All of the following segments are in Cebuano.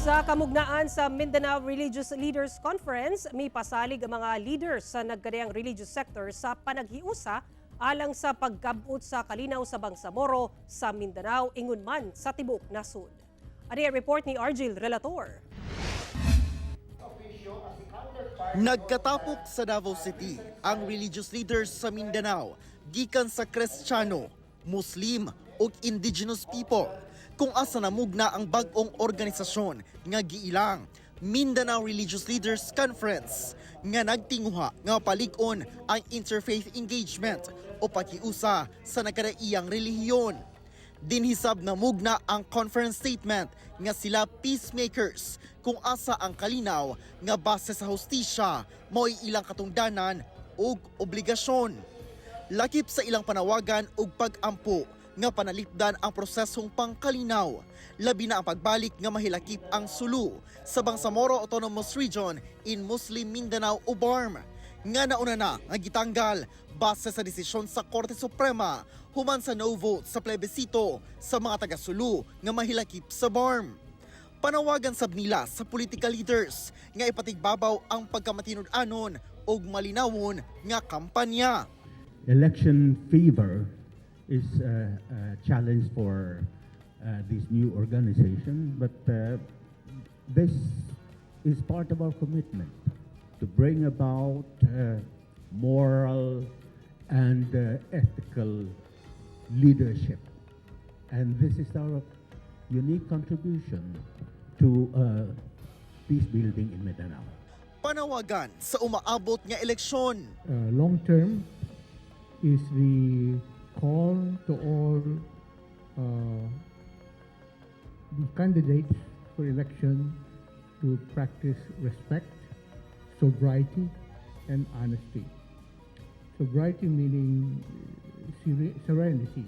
Sa kamugnaan sa Mindanao Religious Leaders Conference, may pasalig ang mga leaders sa nagkadaiyang religious sector sa panaghiusa alang sa paggabot sa kalinaw sa Bangsamoro sa Mindanao ingon man sa tibuok nasod. Ani ang report ni Argil Relator. Nagkatapok sa Davao City ang religious leaders sa Mindanao gikan sa Kristiyano, Muslim ug indigenous people kung asa namugna ang bag-ong organisasyon nga giilang Mindanao Religious Leaders Conference nga nagtinguha nga palig-on ang interfaith engagement o paghiusa sa nagkadaiyang relihiyon. Dinhi sab namugna ang conference statement nga sila peacemakers kung asa ang kalinaw nga base sa hustisya mao'y ilang katungdanan ug obligasyon. Lakip sa ilang panawagan ug pag-ampo nga panalipdan ang prosesong pangkalinaw, labi na ang pagbalik nga mahilakip ang Sulu sa Bangsamoro Autonomous Region in Muslim Mindanao o BARMM nga nauna na nga gitanggal base sa desisyon sa Korte Suprema human sa no vote sa plebisito sa mga taga-Sulu nga mahilakip sa BARMM. Panawagan sab nila sa political leaders nga ipatigbabaw ang pagkamatinud-anon ug malinawon nga kampanya. Election fever is a challenge for this new organization, but this is part of our commitment to bring about moral and ethical leadership. And this is our unique contribution to peace building in Mindanao. Panawagan sa umaabot nga eleksyon. Long term is the call to all the candidates for election to practice respect, sobriety, and honesty. Sobriety meaning serenity,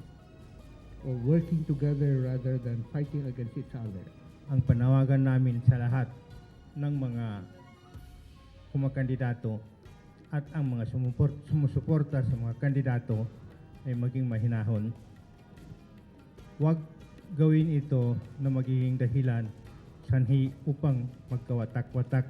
or working together rather than fighting against each other. Ang panawagan namin sa lahat ng mga kumakandidato at ang mga sumusuporta sa mga kandidato ay maging mahinahon. Huwag gawin ito na magiging dahilan sanhi upang magkawatak-watak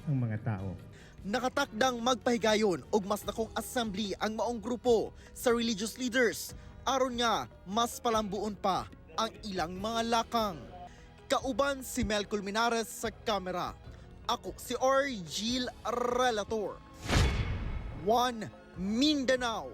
ang mga tao. Nakatakdang magpahigayon og mas dakong assembly ang maong grupo sa religious leaders aron nga mas palambuon pa ang ilang mga lakang. Kauban si Mel Colmenares sa kamera. Ako si Argil Relator. One Mindanao.